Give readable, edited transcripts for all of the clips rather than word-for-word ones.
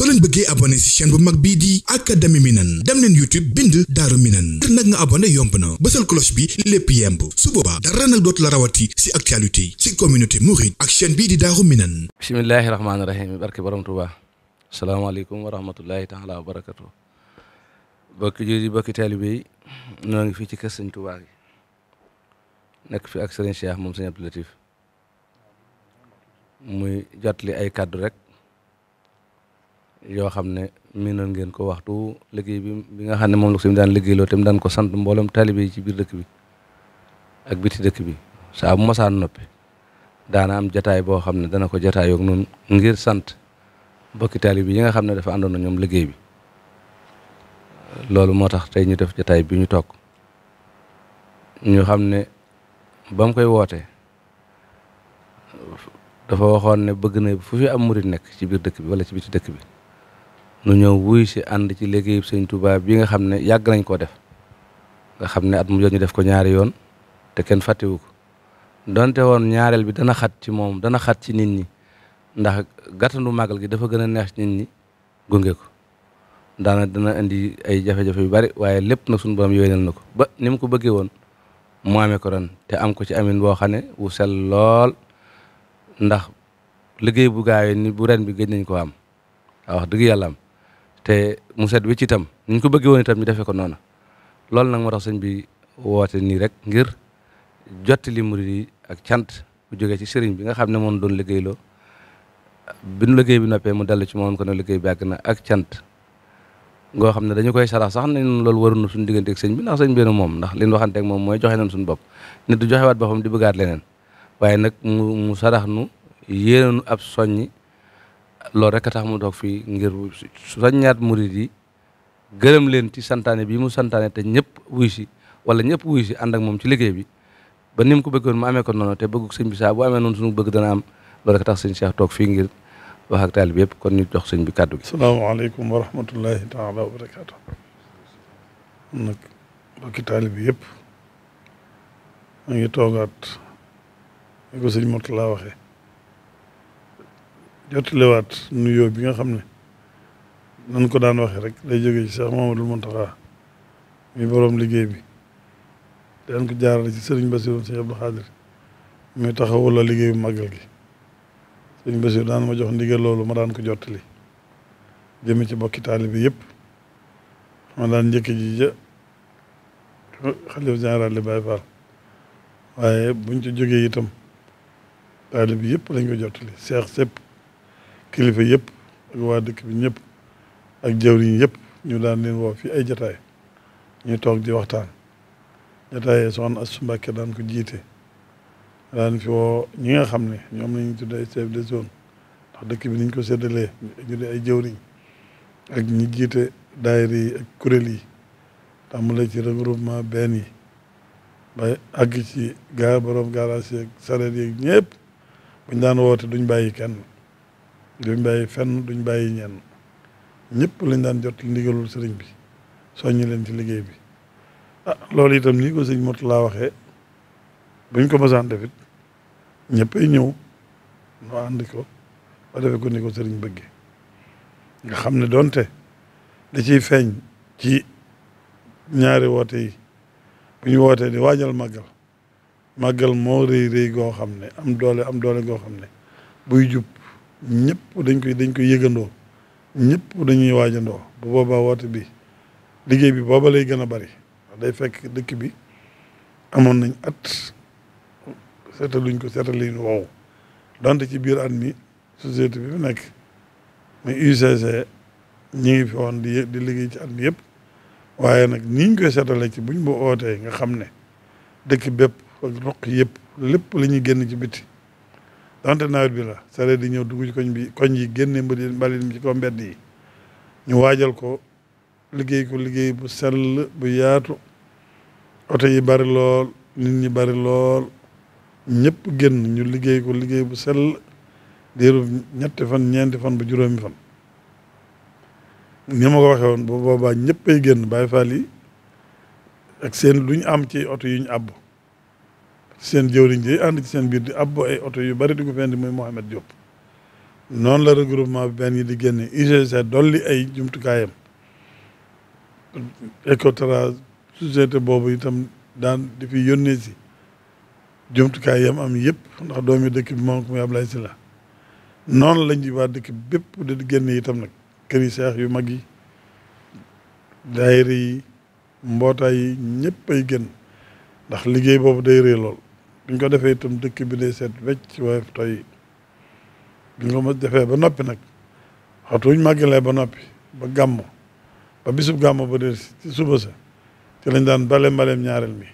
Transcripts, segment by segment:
soo leen bëggee abonné ci chaîne bu mag bii di académie Minane dem leen YouTube bind Daaru Minane ngir nag nga abonné yomb na bësal cloche bi lépp yemb su boobaa dara nag dootu la rawati ci actualité ci communauté mouride ak chaîne bii di Daaru Minane. bismillahi rahmaani rahim barke borom Touba. asalaamaaleykum wa rahmatullahi taala wa barakatu. bokki jur yi bokki taalibe yi ñoo ngi fii ci kër sëñ Touba gi nekk fi ak Serigne Cheikh moom sëñ Abdou Latif muy jotli ay kàddu rek yoo xam ne miinoon ngeen ko waxtu liggéey bi nga xam ne moom la ko sëñ daan liggéeyloo te mu daan ko sant mboolem taalibe yi ci biir dëkk bi ak biti dëkk bi saa bu masaan noppi daana am jataay boo xam ne dana ko jataayoog noonu ngir sant bokki taalibe yi nga xam ne dafa àndoon na ñoom liggéey bi loolu moo tax tey ñu def jataay bi ñu toog ñu xam ne ba mu koy woote dafa waxoon ne bëgg na fu fi am murid nekk ci biir dëkk bi wala ci biti dëkk bi nu ñëw wuy si ànd ci liggéey sëñ Touba bi nga xam ne yàgg nañ koo def nga xam ne at mu jot ñu def ko ñaari yoon te kenn fàttewu ko donte woon ñaareel bi dana xat ci moom dana xat ci nit ñi ndax gàttandu màggal gi dafa gën a neex ci nit ñi gunge ko dana indi ay jafe-jafe yu bari waaye lépp nag suñu borom yooyu na ko ba ni mu ko bëggee woon mu amee ko ren te am ko ci amin boo xam ne wu sell lool ndax liggéey bu gaawee ni bu ren bi gëj nañ ko am wax dëgg yàlla am te mu set wi ci itam ni ñu ko bëggee woon itam ñu defee ko noonu loolu nag moo tax sëñ bi woote nii rek ngir jottali murid yi ak cant bu jógee ci sëriñ bi nga xam ne moom doon liggéeyloo bi nu liggéey bi noppee mu dellu ci moom ko ne liggéey bi àgg na ak cant ngoo xam ne dañu koy sarax sax nañ loolu waru na suñu diggante ak sëñ bi ndax sëñ bi moom ndax li ñu waxante ak moom mooy joxe nañ suñu bopp nit du joxewaat boppam di bëggaat leneen waaye nag mu sarax nu yéenanu ab soññi loolu rek a tax mu toog fii ngir soññaat murid yi gërëm leen ci santaane bi mu santaane te ñëpp wuy si wala ñëpp wuy si ànd ak moom ci liggéey bi ba ni mu ko bëggoon mu amee ko noonu te bëggu sëñ bi saa bu amee noonu suñu bëgg dana am loolu rek a tax sëñ Cheikh toog fii ngir wax ak taalibe yëpp kon ñu jox sëñ bi kàddu gi. salaamaaleykum wa rahmatullahi taala wa barakaatu. nag bokki taalibe yëpp ma ngi toogaat ni ko sëñ Mourtala waxee jottaliwaat nuyoo bi nga xam ne nan ko daan waxee rek day jógee ci Cheikh Mamadou Mountakha mi borom liggéey bi daan ko jaarale ci sëriñ Bassirou sëñ Abdou Khadir mi taxawul la liggéeyu màggal gi sëriñ Bassirou daan ma jox ndigal loolu ma daan ko jottali jëme ci bokki taalibe yëpp ma daan njëkk ji ja xalif général li Baye Fall waaye buñ ci jógee itam taalibe yëpp lañ ko jottali seex sépp kilifa yëpp ak waa dëkk bi ñëpp ak jawriñ yëpp ñu daan leen woo fii ay jataay ñu toog di waxtaan jataay soxna Astou Mbacké daan ko jiite daan fi woo ñi nga xam ne ñoom lañu tudd ay chef de zone ndax dëkk bi niñ ko séddalee ñu di ay jawriñ ak ñi jiite daayira yi ak kuréel yi tàmbale ci regroupement benn yi ba àgg ci borom garage yi ak sareet yi ñëpp buñ daan woote duñ bàyyi kenn duñ bàyyi fenn duñ bàyyi ñenn ñëpp lañ daan jot ndigalul sëriñ bi soññi leen ci liggéey bi loolu itam nii ko sëñ Mourtala waxee buñ ko mosaan defit ñëppay ñëw nu ànd ko ba defee ko ni ko sëriñ bëggee nga xam ne doonte da ciy feeñ ci ñaari woote yi bu ñu wootee di waajal màggal moo rëy goo xam ne am doole goo xam ne buy jub ñëpp dañ koy yëgandoo ñëpp dañuy waajandoo bu boobaa woote bi liggéey bi booba lay gën a bari day fekk dëkk bi amoon nañ at seetaluñ ko seetaliñ wow donte ci biir at mi société bi fi nekk muy UCC ñi ngi fi woon di liggéey ci at mi yëpp waaye nag niñ koy seetalee ci buñ bu ootee nga xam ne dëkk bépp ak roq yëpp lépp la ñuy génn ci biti donte nawet bi la sareet di ñëw dugg ci koñ yi génne mbalit mi ci kaw mbedd yi ñu waajal ko liggéey bu sell bu yaatu oto yi bari lool nit ñi bari lool ñëpp génn ñu liggéey bu sell diiru ñetti fan ñeenti fan ba juróomi fan ni ma ko waxee woon bu boobaa ñëppay génn Baay Faal yi ak seen lu ñu am ci oto yu ñu àbb seen jëwriñ ji ànd ci seen biir di abbo ay oto yu bari di ko fendi muy Mohamed Diop noonu la regroupement bi benn yi di génne UGC dolli ay jumtukaayam Ecotra société boobu itam daan di fi yónnee si jumtukaay yam am yëpp ndax doomi dëkk bi moom ko muy Ablaye si la noonu lañ di waa dëkk bépp di génne itam nag kër yi seex yu mag yi daayira yi mbootaay yi ñëpp ay génn ndax liggéey boobu day rëy lool buñ ko defee itam dëkk bi day seet wecc woyof toy buñ ko ma defee ba noppi nag waxtuñ màggalee ba noppi ba gàmmu ba bisub gàmmu ba dee ci suba sa ci lañ daan mbaleem ñaareel mi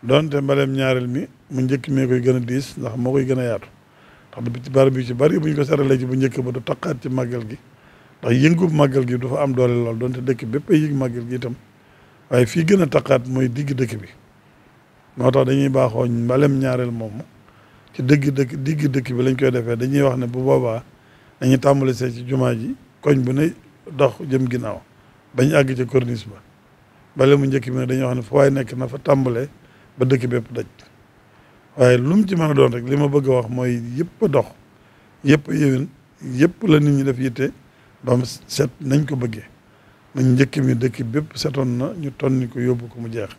doonte mbaleem ñaareel mi mu njëkk mee koy gën a diis ndax moo koy gën a yaatu ndax ci barab bi ci bari buñ ko saralee ci bu njëkk ba du taqaat ci màggal gi ndax yëngub màggal gi du fa am doole lool doonte dëkk bépp ay yëg màggal gi itam waaye fii gën a taqaat mooy digg dëkk bi moo tax dañuy baaxoo mbaleem ñaareel moomu ci digg dëkk bi lañ koy defee dañuy wax ne bu boobaa dañuy tàmbali see ci jumaa ji koñ bu ne dox jëm ginnaaw bañ àgg ci corniche ba bale mu njëkk bi ne dañuy wax ne fu waay nekk na fa tàmbalee ba dëkk bépp daj waaye lu mu ci mën a doon rek li ma bëgg a wax mooy yëpp a dox yëpp a yéwén yëpp la nit ñi def yitte ba mu set nañ ko bëggee nañ njëkk mi dëkk bépp setoon na ñu tonni ko yóbbu ko mu jeex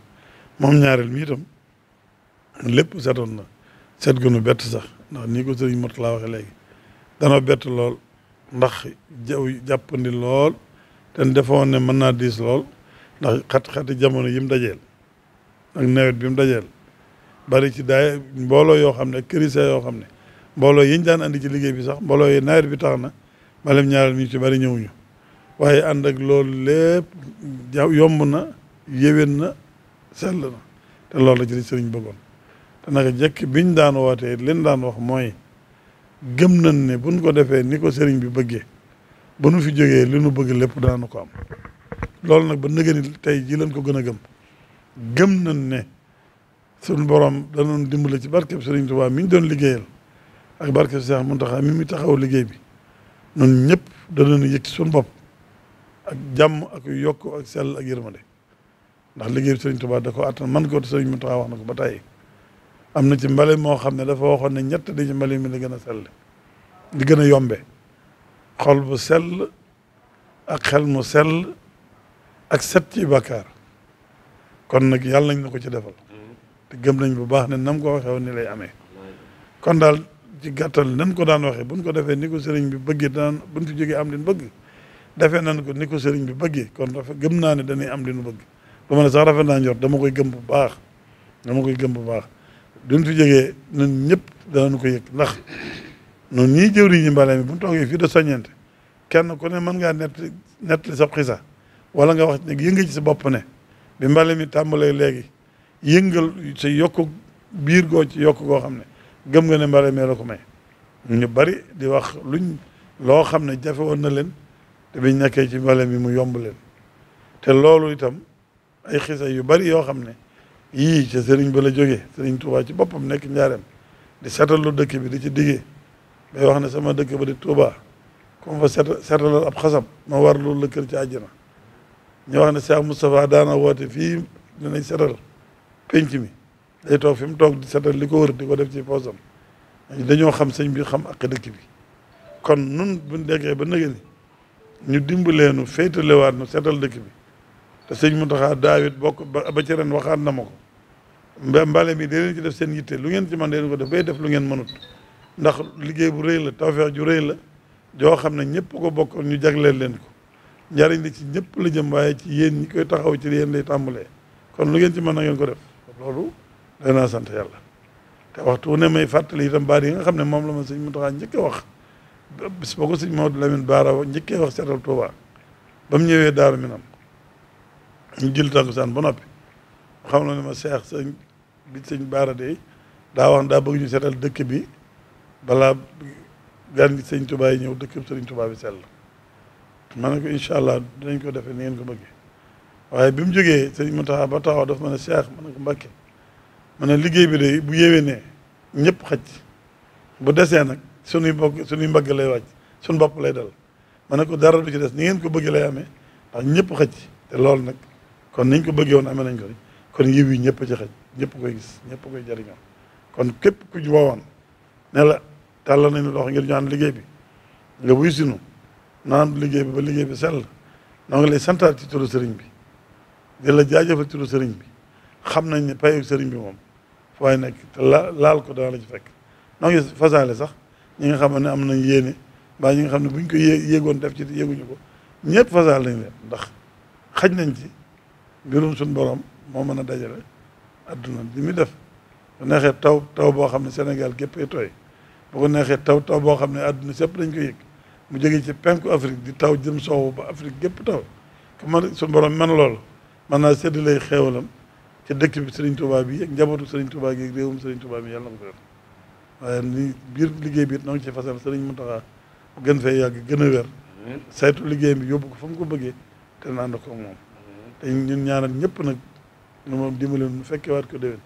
moom ñaareel mi itam lépp setoon na set gënu bett sax ndax nii ko sëriñ Mot laa waxee léegi dana bett lool ndax jàppandi lool te defoon ne mën naa diis lool ndax xati jamono yi mu dajeel ak nawet bi mu dajeel bari ci daay mbooloo yoo xam ne kërise yoo xam ne mbooloo yiñ daan andi ci liggéey bi sax mbooloo yi nawet bi tax na malem ñaareel mi ci bari ñëwuñu waaye ànd ak loolu lépp yomb na yéwén na sell na te loolu la ci li sëriñ bëggoon te naka jekk biñ daan wootee leen daan wax mooy gëm nañ ne buñ ko defee ni ko sëriñ bi bëggee bu nu fi jógee li nu bëgg lépp daanu ko am loolu nag ba nëgëni tey ji lañ ko gën a gëm nañ ne suñ borom danoon dimbale ci barkeb sëriñ Touba mi ñu doon liggéeyal ak barkeb Cheikh Mountakha mi mu taxaw liggéey bi ñun ñëpp danañu yëg ci suñu bopp ak jàmm ak yokk ak sell ak yërmande ndax liggéey bi sëriñ Touba da ko attan man ko te sëriñ Mountakha wax na ko ba tey am na ci mbale moo xam ne dafa waxoon ne ñett di ci mbale mi la gën a sell di gën a yombe xol bu sell ak xel mu sell ak set ci bàkkaar kon nag yàlla nañ na ko ci defal te gëm nañ bu baax ne nam ko waxee woon ni lay amee kon daal ci gàttal nan ko daan waxee buñ ko defee ni ko sëriñ bi bëggee daan buñ fi jógee am li ñu bëgg defee nañ ko ni ko sëriñ bi bëggee kon rafet gëm naa ne dañuy am li ñu bëgg lu ma ne sax rafet naa njort dama koy gëm bu baax duñ fi jógee ñun ñëpp danañ ko yëg ndax ñun ñii jëwriñ ñi mbale mi bu ñu toogee fii de soññente kenn ku ne mën ngaa nett li sa xisa wala nga wax ne yënga ci sa bopp ne bi mbale mi tàmbalee léegi yëngal sa yokku biir goo ci yokk goo xam ne gëm nga ne mbale mee la ko may ñu bari di wax loo xam ne jafe woon na leen te biñ nekkee ci mbale mi mu yomb leen te loolu itam ay xisa yu bari yoo xam ne yii ca sëriñ ba la jógee sëriñ Touba ci boppam nekk njaareem di seetalu dëkk bi di ci diggee bay wax ne sama dëkk ba di Touba comme fa seetalal ab xasab ma war loolu la kër ci àjjana ñu wax ne Cheikh Moustapha daana woote fii dinañ seetal penc mi day toog fi mu toog di seetal li ko wër di ko def ci poosam dañoo xam sëñ bi xam ak dëkk bi kon nun buñ déggee ba nëgë ni ñu dimbaleenu féetalewaat nu seetal dëkk bi te sëñ Mountakha daawit bokk ba ci ren waxaat na ma ko mbale mi dee leen ci def seen yitte lu ngeen ci man dee ko def bay def lu ngeen mënut ndax liggéey bu rëy la tawfeex ju rëy la joo xam ne ñëpp ko bokk ñu jagleel leen ko njariñ li ci ñëpp la jëm waaye ci yéen ñi koy taxaw ci yéen lay tàmbalee kon lu ngeen ci mën na ngeen ko def loolu danaa sant yàlla te waxtu wu ne may fàttali itam baat yi nga xam ne moom la ma sëñ Mountakha njëkk a wax bis ba ko sëñ Maodo Lamine Baara njëkkee wax seetal Touba ba mu ñëwee Daaru Minam ñu jël takkusaan ba noppi xam na ne ma Cheikh sëñ Baara de daa wax daa bëgg ñu seetal dëkk bi balaa gan gi sëñ Touba yi ñëw dëkk bi sëriñ Touba bi sell ma ne ko incha allah dinañ ko defee ni ngeen ko bëggee waaye bi mu jógee sëñ Mountakha ba taxaw daf ma ne Cheikh ma ne ko Mbacké ma ne liggéey bi de bu yéwénee ñëpp xaj bu desee nag suñuy mbagg lay wàcc suñu bopp lay dal ma ne ko dara du ci des ni ngeen ko bëggee lay amee ndax ñëpp xaj te loolu nag kon niñ ko bëggee woon amee nañ ko kon yiw yi ñëpp ci xaj ñëpp koy gis ñëpp koy jariñoo kon képp ku ñu woowoon ne la tàllal nañ loxo ngir ñu ànd liggéey bi nga wuy sinu naan liggéey bi ba liggéey bi sell noo ngi lay santaat ci turu sëriñ bi di la jaajëfal turu sëriñ bi xam nañ ne payu sëriñ bi moom fu waay nekk te laal ko dana la ci fekk noo ngi fasaale sax ñi nga xam ne am nañ yéene mbaa ñi nga xam ne buñ ko yéegoon def ci yéeguñu ko ñëpp fasaale nañ leen ndax xaj nañ ci mbirum suñ borom moo mën a dajale adduna li muy def bu neexee taw boo xam ne Sénégal géppee tooy bu ko neexee taw boo xam ne adduna sépp dañ ko yëg mu jógee ci penku Afrique di taw jëm soowu ba Afrique gépp taw ku man suñ borom man loolu mën naa sédd lay xeewalam ci dëkk bi Serigne Touba bi ak njabootu Serigne Touba gi ak réewum Serigne Touba bi yàlla na ko def waaye ni biir liggéey bi it noo ngi ci fasal Serigne Mountakha gën fee yàgg gën a wér saytu liggéey bi yóbbu ko fa mu ko bëggee te naan ko moom te ñun ñaanal ñëpp nag nu moom dimbali mu fekkewaat ko déwén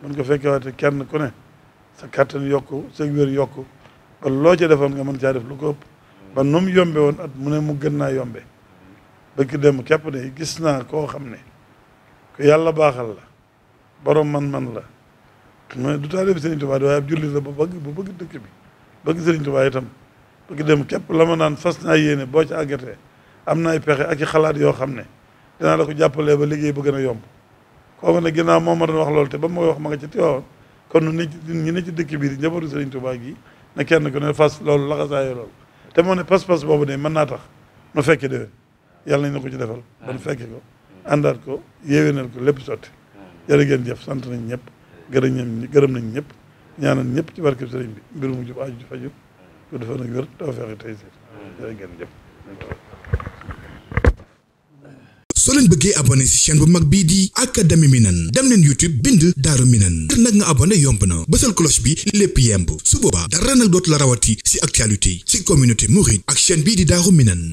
mën ko fekkewaat kenn ku ne sa kàttan yokku sa wér yokku ba loo ca defoon nga mën caa def lu ko ëpp ba nu mu yombe woon at mu ne mu gën naa yombe bëgg dem képp de gis naa koo xam ne ku yàlla baaxal la borom man la mais du taalibe Serigne Touba waaye ab jullit la bu bëgg dëkk bi bëgg Serigne Touba itam bëgg dem képp la ma naan fas naa yéene boo ci àggatee am na ay pexe ak i xalaat yoo xam ne dinaa la ko jàppalee ba liggéey ba gën a yomb kooku ne ginnaaw moom ma doon wax loolu te ba ma wax ma nga ci Tiwaawan kon ñi ne ci dëkk bi di njabootu Serigne Touba gi ne kenn ku ne fas loolu laxasaayoo loolu te moo ne pas-pas boobu de mën naa tax nu fekke déwén yàlla nañ na ko ci defal ba nu fekke ko àndaat ko yéwénal ko lépp sotti jërë ngeen jëf sant nañ ñëpp gërëm nañ ñëpp ñaanal ñëpp ci barke sëriñ bi mbir mu jub aju ju faju ko defa nag wér taw feexi tey si jërë ngeen jëf soo leen bëggee abonné ci chaîne bu mag bii di académie Minane dem leen YouTube bind Daaru Minane ngir nag nga abonné yomb na bësal cloche bi lépp yemb su boobaa dara nag dootu la rawati ci actualité ci communauté mouride ak chaîne bii di Daaru Minane